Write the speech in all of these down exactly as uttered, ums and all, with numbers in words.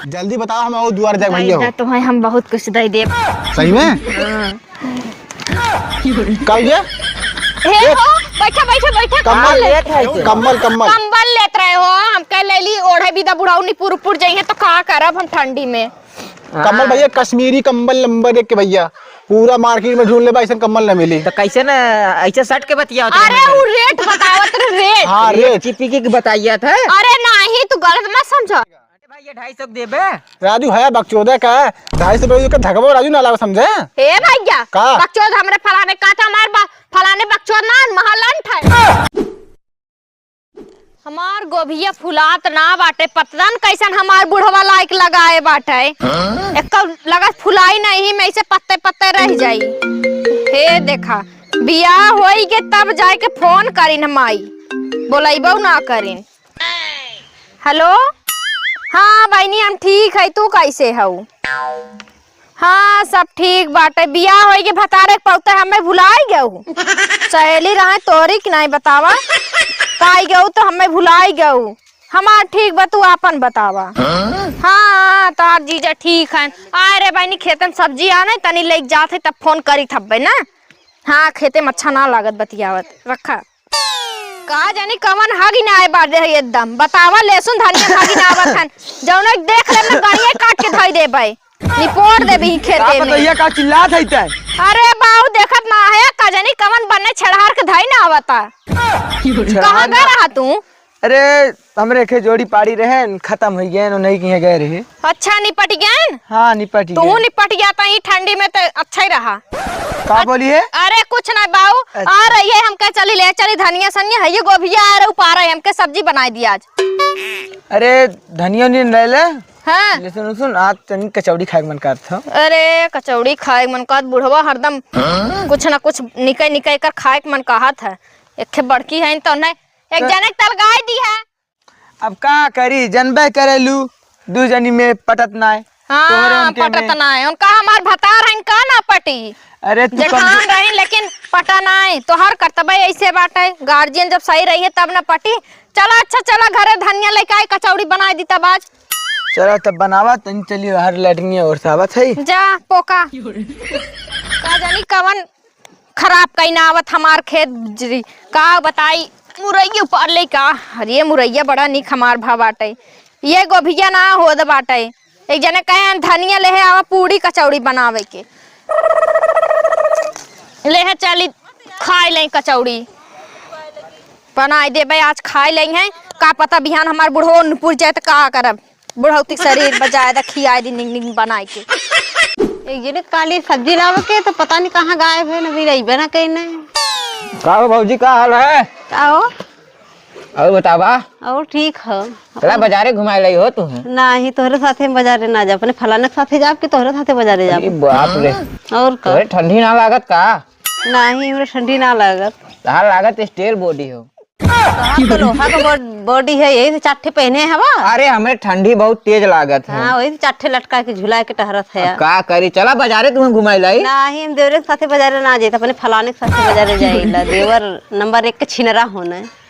जल्दी बताओ, हम और दुआर जाए भैया हो। तो है, हम बहुत कुछ दे देब। सही में? हाँ। का ये? हे हो, बैठा, बैठा, बैठा। कंबल, का लेत है? कंबल, कंबल। कंबल लेत रहे हो, हम कह ले ली, ओढ़े बिदा बुढ़ऊ निपुर उपुर जइहे तो का करब हम ठंडी में। कंबल भैया, कश्मीरी कंबल नंबर एक के भैया, पूरा मार्केट में ढूंढ लेबा, ऐसन कंबल ना मिली। तो कैसे ना ऐसे सट के बतियावत रहे? अरे, वो रेट बतावत रहे, रेट। हाँ, रेट रेट। चिपी के बताइया था। अरे नहीं, तू गलत मत समझ। अरे भाई, ये ढाई सौ के देबे? राजू है बकचोदा का, ढाई सौ रुपये का धगबो राजू ना लाओ, समझे? ए भैया, का? बकचोद हमरे फलाने का था, हमार बा-, फलाने बकचोद ना, महलंठ है। हमार गोभिया फुलात ना बाटे, पता न कैसन हमार बुढ़वा लाइक लगाए बाटे। हाँ? एक लगत फुलाई नहीं, में से पत्ते पत्ते रह जाई। हे देखा, बियाह होई के तब जाए के फोन करिन हम आई, बोलैबो ना करिन। हेलो, हाँ बहिनी, हम ठीक है, तू कैसे हऊ? हाँ, सब ठीक बाटे। बियाह होई के भतारे के पौते हमें भुलाई गऊ। सहेली रहे तोरी कि नहीं बतावा? पाई गऊ तो हमें भुलाई गऊ। हमार ठीक बा, तू आपन बतावा। हाँ, तोहार जीजा ठीक है। आए रे बहिनी, खेतन सब्जी आने, तनी लेके जात है, तब फोन करी थब्बे ना। हाँ, खेते में अच्छा ना लागत बतियावत। रखा। का जानी कवन हगिन आए बाटे है एकदम। बतावा, लहसुन धनिया हगिन आवत हन। जौने देख लेब ना, गड़िया काट के धई देबै। निपोर देबी का खेते में। पतोहिया का चिल्लात है तै? अरे बाऊ, देखत ना है, का जानी कवन बन्ने छेड़हार के धई ना आवता। छेड़हार कहाँ गए ना? रहा तू? अरे, हमरे खे जोड़ी पाड़ी रहे, खतम हो गए, नहीं किहे गए रहे। अच्छा, निपट गए? हाँ, निपट तू गए। निपट गया तो ई ठंडी में तो अच्छा ही रहा। का बोली है? अरे कुछ ना बाऊ, अच्छा। आ रही है, हमके चली ले चली धनिया सनिया है, ये गोभिया आ रहे, उपा रहे, हमके सब्जी बनाई दी आज। अरे धनिया नहीं ले ले। हाँ। लहसुन उसुन, आज तनी कचौड़ी खाए के मन करत ह। अरे कचौड़ी खाए के मन करत, बुढ़वा हरदम कुछ ना कुछ निकाय निकाय कर खाए के मन कहत है। एक ठे बड़की है तो नहीं, एक तो जने के तलगाई दी है। अब का करी, जनबे करेलू, दू जनी में पटत नाय। हाँ, तोहरे उनके पटत में। नाय। उनका हमार भतार हइन, का ना पटी? अरे तू जेठान कम रही, लेकिन पटा नाय। तोहर करतबे ऐसे बाटे, गार्जियन जब सही रही है तब ना पटी। चला, अच्छा चला, घरे धनिया लेके आई, कचौड़ी बनाई दी तब आज। चला तब बनावा, तनी चली बाहर, लैट्रिन और सावत है। जा पोका। का जानी कवन खराब कहीं ना आवत हमार खेत बिजरी। का बताई, मुरैया उपार ले का? अरे मुरैया बड़ा निक हमार भा बाटे। ये गोभिया ना होत बाटे। एक जने कहे, "धनिया लेहे आवा पूड़ी कचौड़ी बनावे के।" लेहे चली खाए लें कचौड़ी। बनाई देबे, आज खाए लें हैं। का पता बिहान हमार बुढ़ो न पुर जाए त का करब। बुढ़ौती शरीर बजाए दा, खियाए दी निक निक बनाए के। एक जने काली सब्जी लावे के तो पता नहीं कहाँ गायब है, नबी रहीबे ना कहीं नहीं। का हो भौजी, का हाल है? का हो? और बतावा। और ठीक हो। चला बाजारे घुमाए लाई हो तू। नहीं, तोहरे साथे हम बाजारे ना जा, अपने फलाने के साथे जाब कि तोहरे साथे बाजारे जाब? अरे बाप रे। और का? तोहरे ठंडी ना लागत का? नहीं, हमरे ठंडी ना लागत। तहार लागत steel body हो। तोहार तो लोहा का बॉड-, body है, यही से चार ठे पहने हवा। अरे, हमें ठंडी बहुत तेज लागत है। हाँ, वही से चार ठे लटका के झुला के टहरत है। अब का करी, चला बाजारे तुम्हें घुमाई लाई। नहीं, हम देवरे के साथे बाजारे ना जाइत, अपने फलाने के साथे बाजारे जाइला। देवर नंबर एक के छिनरा होना है।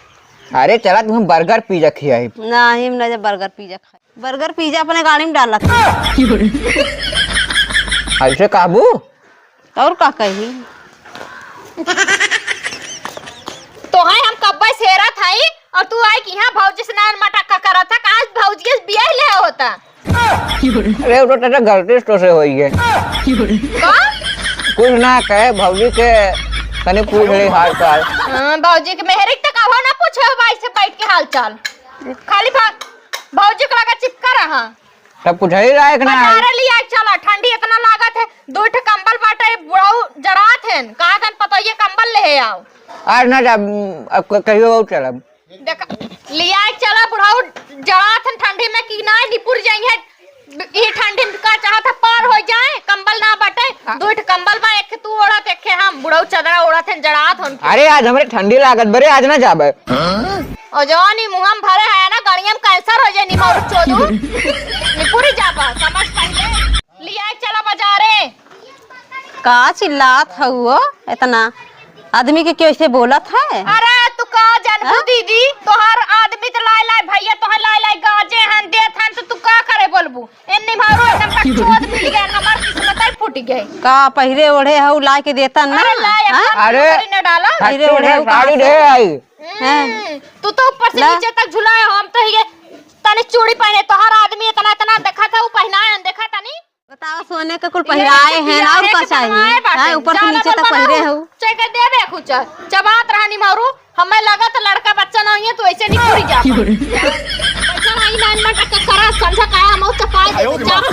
अरे, चला तुम्हें burger pizza खियाई। नहीं, हम ना जा burger pizza खाए। Burger pizza अपने गाड़ी में डालत है। ऐसे कहबू? और का कही? तोहे हम कब्बे से हेरत हई और तू आई कि यहाँ भौजी से नैन मटक्का करत है, आज भौजी के बियाह ले होता। अरे, वो तो चाचा गलती से तोसे होई है। का? कुछ ना कहे, भौजी के तनी पूछ ले हाल चाल। हाँ, भौजी के मेहरी तक अब ना पूछे हो भाई से बैठ के हाल चाल। खाली भा-, भौजी के लगा चिपका रहा। तब कुछ है लायक ना है। बाजारे लिया चला, ठंडी इतना लागत है, दो ठे कंबल बाटे, बुढ़ऊ जरात हैं, कहा तन पतोहिए कंबल ले आओ। आज ना जा, अब क-, कहियो और चलब। देख, लिया चला, बुढ़ऊ जरात हैं ठंडी में कि ना निपुर जाइए, ये ठंडी में का चाहत है पार हो जाए, कंबल ना बाटे, दो ठे कंबल बा, एक ठे तू ओढ़त, एक ठे हम, बुढ़ऊ चदरा ओढ़त हैं, जरात हैं। अरे आज हमरे ठंडी लागत बरे, आज ना जाबे। और जवानी मुहम भरे है ना, गड़िया में कैंसर हो जाए, निमौर चोदू। निपुरी जाबा, समझ पहिले। लिया चला बाजारे। का चिल्लात हउओ इतना? आदमी के क्यों ऐसे बोलत है? अरे, तू का जानबू हाँ? दीदी, तोहार आदमी तो लाए लाए भैया, तोहार लाए लाए गाजे हन, देत हन, तो तू का करे? बोलबू। ए निमहरो एकदम बकचोद मिल गए, हमार किस्मत ही फूट गए। का पहिरे ओढ़े हऊ, लाइ के देता ना? अरे ला, हाँ? अरे, न डाला। पहिरे ओढ़े हऊ, साड़ी कहाँ से? दे आई। हम्म, हाँ। तू तो ऊपर से ला। नीचे तक झुलाए हो, हम तो ये तनी चूड़ी पहने, तोहर आदमी इतना, इतना देखा था, वो पहनाए, हम देखा तनी। बताओ, सोने के कुल ये पहिराए कुल हैं, और का चाहिए? बनवाए बाटे। हाँ, ऊपर से नीचे तक पहिरे हऊ। चल के दे दे कुछ, चबात रहा निमहरो। हमें लगा तो लड़का बच्चा ना होइए, तो ऐसे नहीं पूरी जा। पैसा नहीं, ना, ना, का, का, करा, समझा का, हम और चपाए दे, चाप।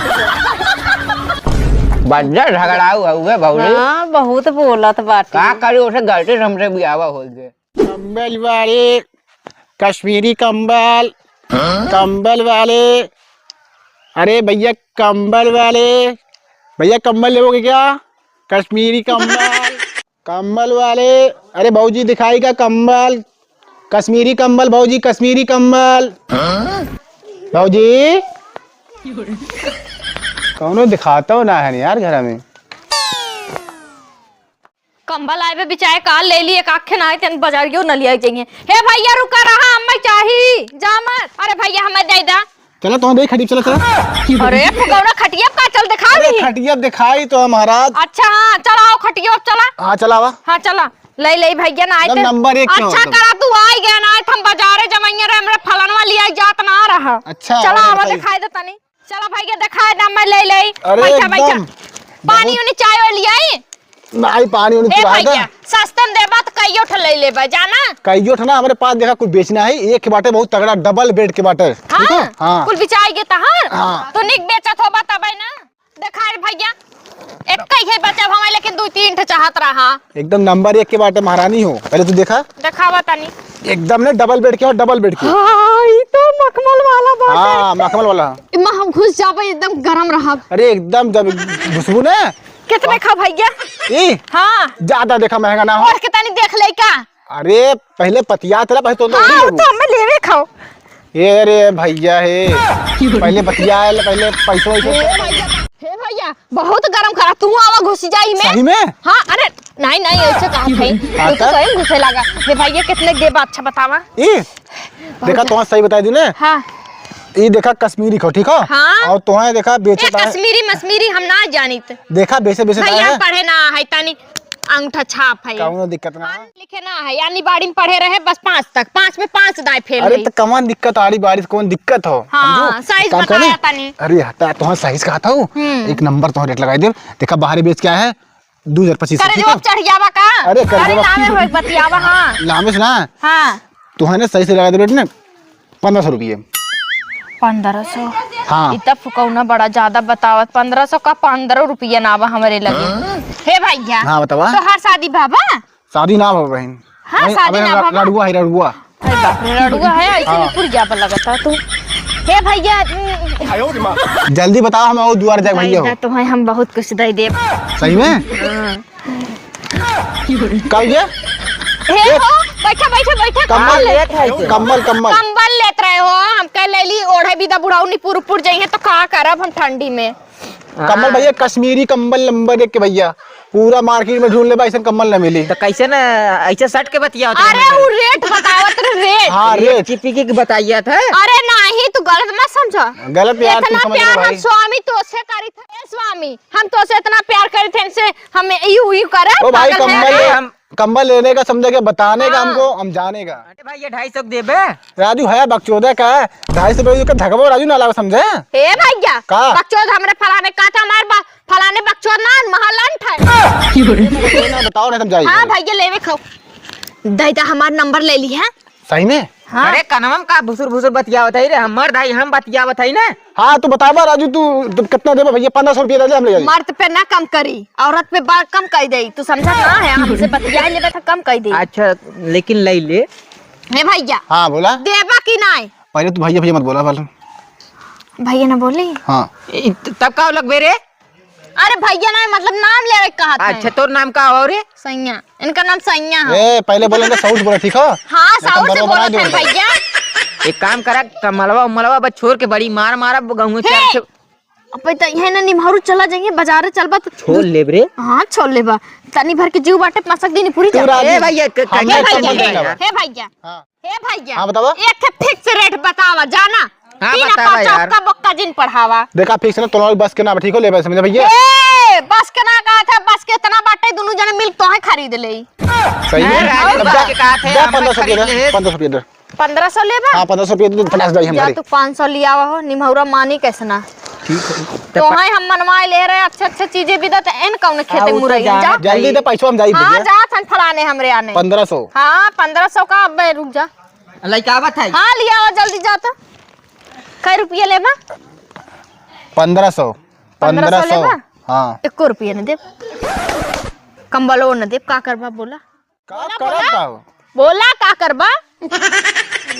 बज्जर झगड़ाऊ हउवे भौजी। हाँ, बहुत बोलत बाटे। का करी, उसे गलती से हमसे बियावा हो गए। कंबल वाले, कश्मीरी कंबल, कंबल वाले, अरे भैया कंबल वाले, भैया कंबल लेवोगे क्या? कश्मीरी कंबल। कंबल वाले, अरे भौजी दिखाई का कंबल, कश्मीरी कंबल भौजी, कश्मीरी कंबल। भौजी, कौनो दिखाता हो ना है यार घर में। कंबल आए बे बिचाए का ले लिए, एक आखे ना आए, तेन बजारियो न लिया जाइए। हे भैया रुका रहा, हमें चाही, जा मत। अरे भैया हमें दे दा। चला, तो देख खटिया, चला, चला। अरे, फुकौना खटिया का चल दिखा अरे, दी। खटिया दिखाई तो है, महाराज। अच्छा, हाँ, चला आओ, खटिया चला। हाँ, चला आवा। हाँ, चला। ले, ले, भैया ना आए एकदम थे। नंबर एक के अच्छा हो तुम। करा, तू आई गया ना, आए थे हम बाजारे जमैया रहे, हमरा फलनवा लिया जात ना रहा। अच्छा, चला, और आवा, बताइए। दिखाई दे तनी। चला भैया, दिखाई दे, मैं ले, ले। अरे, बैठा, बैठा। एकदम। पानी बहुत उनी चाय वाय लियाई? नाहीं, पानी उनी ए चुरा भैया, दे। सस्ते में देबा त कइयो ठो ले लेबा, जाना? कइयो ठो ना, हमरे पास देखा कुछ बेचना है, एक के बाटे बहुत तगड़ा, डबल बेड के बाटे। हाँ? ठीक है? हाँ। कुल बिचाई गे तहार? हाँ। तो निक बेचत होबा तबे ना। देखा रे भैया, एक ही है बचा हमारे, लेकिन दू तीन ठो चाहत रहा। एकदम नंबर एक के बाटे महारानी हो। पहले तू देखा। देखावा तनी। एकदम ने डबल बेड के हो, डबल बेड के। हाँ, ई तो मखमल वाला बाटे। हाँ, मखमल वाला। इमा हम घुस जाबे, एकदम गरम रहब। अरे एकदम जब घुसबू ना। कितने का भैया? ई? हाँ। ज्यादा देखा महंगा ना हो। और के तनी देख ले का? अरे पहले पतिया तेरा, पहले तो हाँ, लेबू। तो हमें लेवे खाओ। ए रे भैया हे, पहले बतिया, पहले पैसो वैसो। हे भैया, हे भैया, बहुत गरम करा, तू आवा घुस जाई में। सही में? हाँ, अरे, नहीं, नहीं, ऐसे कहा भाई, हाँ, तू तो तब? सही में घुसे लगा। हे भैया, कितने के देबा, अच्छा बतावा। ई? देखा, बहुत तोहर सही बताई दी ने। हाँ। ई देखा कश्मीरी को, ठीक हो? हाँ। और तोहर देखा बेचे ये ताहे। कश्मीरी मश्मीरी हम ना जानित। देखा बेचे, बेचे ताहे भैया है। पढ़े ना है, तनी अंगूठा छाप है। कौनो दिक्कत ना है। लिखे ना है, यानी बाड़ी में पढ़े रहे बस पाँच तक, पाँच में पाँच दाई फेल अरे है। तो कौन दिक्कत, आड़ी बाड़ी से कौन दिक्कत हो? हाँ, समझो? साइज एक काम बताया करो। तनी। अरे हटा, तोहर साइज कहा था वो? हम्म। एक नंबर तोहर रेट लगाई दे। देखा बाहर बेच क्या है? दो हजार पच्चीस सौ, करे ठीक जवाब है? चढ़ जावा का? अरे, करे अरे, जवाब नामे की होई बतियावा, हाँ। लामे से ना। हाँ। तोहने सही से लगा दे रेट ने, पन्द्रह सौ रुपये। पन्द्रह सौ? हाँ। ई त फुकौना बड़ा ज्यादा बतावत, पन्द्रह सौ का पन्द्रह रुपया ना बा हमरे लगे। हाँ? हे भैया, हाँ, बतावा। तोहार शादी भा बा? शादी ना भा बहिन। हाँ, अबे, शादी अबे ना र-, भा बा। रड़ुआ है, रड़ुआ। अरे बाप रे, रड़ुआ है, ऐसे हाँ। निपुर जाबा लगता तू। हे भैया, उम, जल्दी बताओ, हम और दुआर जाए भैया हो। तो है, हम बहुत कुछ दे देब। सही में? हाँ। का हो गया? हे हो, बैठा, बैठा, बैठा, कंबल कहाँ लेत है इसे? कंबल, कंबल। कंबल लेत रहे हो, हम कह ले ली, ओढ़े भी दा बुढ़ाऊ निपुर उपुर जइहे तो का करब हम ठंडी में। कंबल हाँ। भैया, कश्मीरी कंबल नंबर एक के भैया, पूरा मार्केट में ढूंढ लेबा, ऐसन कंबल ना मिली। तो कैसे ना, ऐसे सट के बतियावत अरे, रहे। वो रेट बतावत रहे, रेट। हाँ, रेट रेट। चिपी के बताइए था। अरे नहीं, तू गलत मत समझा। गलत यार, तू इतना समझ प्यार रहा हम भाई। स्वामी तो से करी थे, ए स्वामी, हम तोसे इतना प्यार करी थे, इनसे हम यू, यू करे, ओ भाई, पागल है। कंबल, अरे हम कंबल लेने का समझे के बताने का हाँ। हमको, हम जाने का। अरे भाई, ये ढाई सौ के देबे? राजू है बकचोदा का है, ढाई सौ रुपये का धगबो राजू ना लाओ समझे। ए भैया, का? बकचोद हमरे फलाने का था, हमारे बा-, फलाने बकचोद ना, महालंठ है। ये ना बताओ ना समझाई। हाँ भैया, लेवे खाओ। दादा हमार नंबर ले ली है। सही में? हाँ। अरे कनवा में का भुसुर भुसुर बतियावत है रे, हमर दाई हम बतियावत है ना। हाँ, तू बतावा राजू, तू, तू कितना देबा भैया? पन्द्रह सौ रुपया दे दे, हम ले जाई। मर्द पे ना कम करी, औरत पे बड़ा कम कह दे। तू समझा ना है, हमसे बतिया लेबे तो कम कह दे। अच्छा, लेकिन ले ले। हे भैया। हाँ, बोला। देबा कि नाय? पहले तू भैया, भैया मत बोला, पहले। भैया ना बोली? हाँ। ई, त-, तब का लगबे रे? अरे भैया ना, मतलब नाम लेवे के कहा था। अच्छा, तोर नाम का हो रे? सैया। इनका नाम सैया है। ए, पहले बोले, इनका साउथ बोला, ठीक हो? हाँ, साउथ से बोला थे भैया। एक काम करा, कमलवा उमलवा बस छोड़ के बड़ी मार मारा गहूँ हे! चार छे। अब तो यही ना निम्हारू चला जाइए, बाजारे चलबा तो छोड़ लेब रे। हाँ, छोड़ लेबा। तनी भर के जीव बाटे, मसक दिन पूरी तू जा। राजू, ए भैया, क-, हम कहीं लोग चल चल जाए। जाएगा। हे भैया। हाँ। हे भैया, हाँ, बतावा। एक ठे फिक्स रेट बतावा, जाना। हाँ, तीन बतावा अक्का यार। चौका बक्का जिन पढ़ावा। देखा, fix ना, तोहरे बस के ना, ठीक हो, लेबे समझे भैया? ए, बस के ना कहा था, बस के इतना बाटे, दुनू जने मिल तोहे खरीद ले। सही है। अरे, अब बस जा, के कहा थे, जा, हम पन्द्रह सौ खरीद रुपया दे, ले। पन्द्रह सौ रुपया दे। पन्द्रह सौ ले बा? हाँ, पन्द्रह सौ रुपया दे, पचास जाई हम जा, घरे। तू पाँच सौ लियावा हो, निमहौरा मानी कैसना। ठीक है। तोहे हम मनवाए ले रहे, अच्छे अच्छे चीजें भी देते, एन कौन खेते आ, उ तो मुरई, जाना जा। जल्दी दे, पैसो हम जाई हाँ, भैया। जा, थन फलाने हमरे आने। पन्द्रह सौ। हाँ, पन्द्रह सौ का, अब रुक जा। लइका आवत है। हाँ, लियावा, जल्दी जा तो। कै रुपया लेबा? पन्द्रह सौ। पन्द्रह सौ पन्द्रह सौ। लेबा? हाँ। एको रुपया न देब। कंबलो न देब, का करबा बोला? का बोला, करब बोला। का हो? बोला का करबा?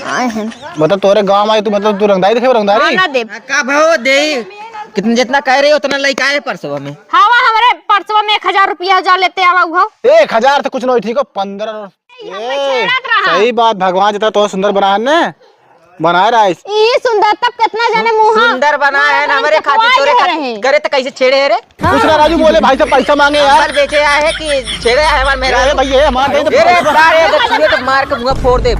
आए हैं। मतलब तोरे गाँव में आई तू, मतलब तू रंगदारी देखे रंगदारी? हाँ, ना देब। हाँ, का भाव दे? कितना, जितना कह रहे हो उतना लइका आए परसवा में। हवा हमरे परसवा में एक हजार रुपया हजार लेते आवा उहो। एक हजार से कुछ नहीं, ठीक हो, पन्द्रह। ई हमके ए, छेड़त रहा। सही बात, भगवान जितना तोहे सुंदर बनाए ने, बनाए रहा इस। ई सुंदर तब कितना जाने मुँह सुंदर बनाए है ना हमरे खातिर, तोरे खातिर रहे। करे तो कैसे छेड़े है रे? हाँ। कुछ ना राजू बोले, भाई से पैसा मांगे यार। हमार बेचे आए है कि छेड़े है हमार मेरा? अरे भैया, हमार भाई तो ए रे, पैसा सारे, अगर छुए तो मार के मुँह फोड़ दे।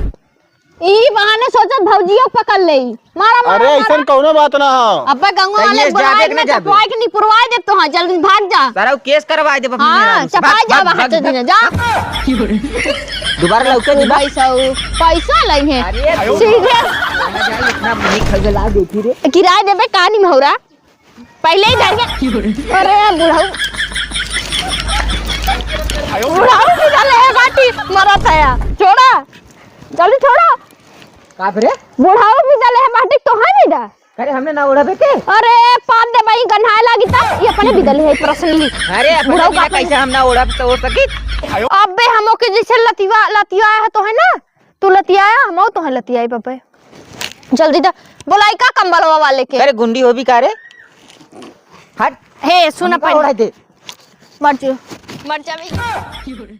ई बहाने सोचत भौजियो पकड़ ले। मारा, मारा, अरे, मारा। ऐसन कौनो बात ना हो। अब्बे गंगवा वाले कहिए बुलाए जाबे कि ना ना जाबे? चपवाए के निपुरवाए दे तो हाँ, जल्दी भाग जा। सारा केस करवाए दे अपने हाँ, मेहरारू से। चपाए भाग, जा भाग, बाहर भाग, से दिन जा। दोबारा लौके ओ नहीं बा। भाई साहब, पैसा लई है। अरे, सीधे। इतना मुँह खगला देती रे। किराए देबे का निमहौरा? पहले ही डर गया। अरे बुढ़ऊ। बुढ़ऊ भी डाले है बाटी, मरत है यार। छोड़ा। जल्दी छोड़ा। का रे? बुढ़ऊ भी डाले है बाटी, तो है नहीं डर। अरे हमने ना ओढ़बे के? अरे पाद दे भाई, गन्हाए लागी ता। ये अपने भी डाले है personally। अरे अपने बुढ़ऊ बिना का कैसे हम ना ओढ़ब तो हो सकी? अबे हमो के जैसे लतिवा, लतिवा है तो है ना? तू लतियाया, हम तो हैं लतियाई बाबे। जल्दी दा, बोलाई का कंबलवा वाले के? अरे गुंडी होबी का रे? हट। हे, सुन हमका अपन। ओढ़ाई दे। मर जो, मर जा भाई।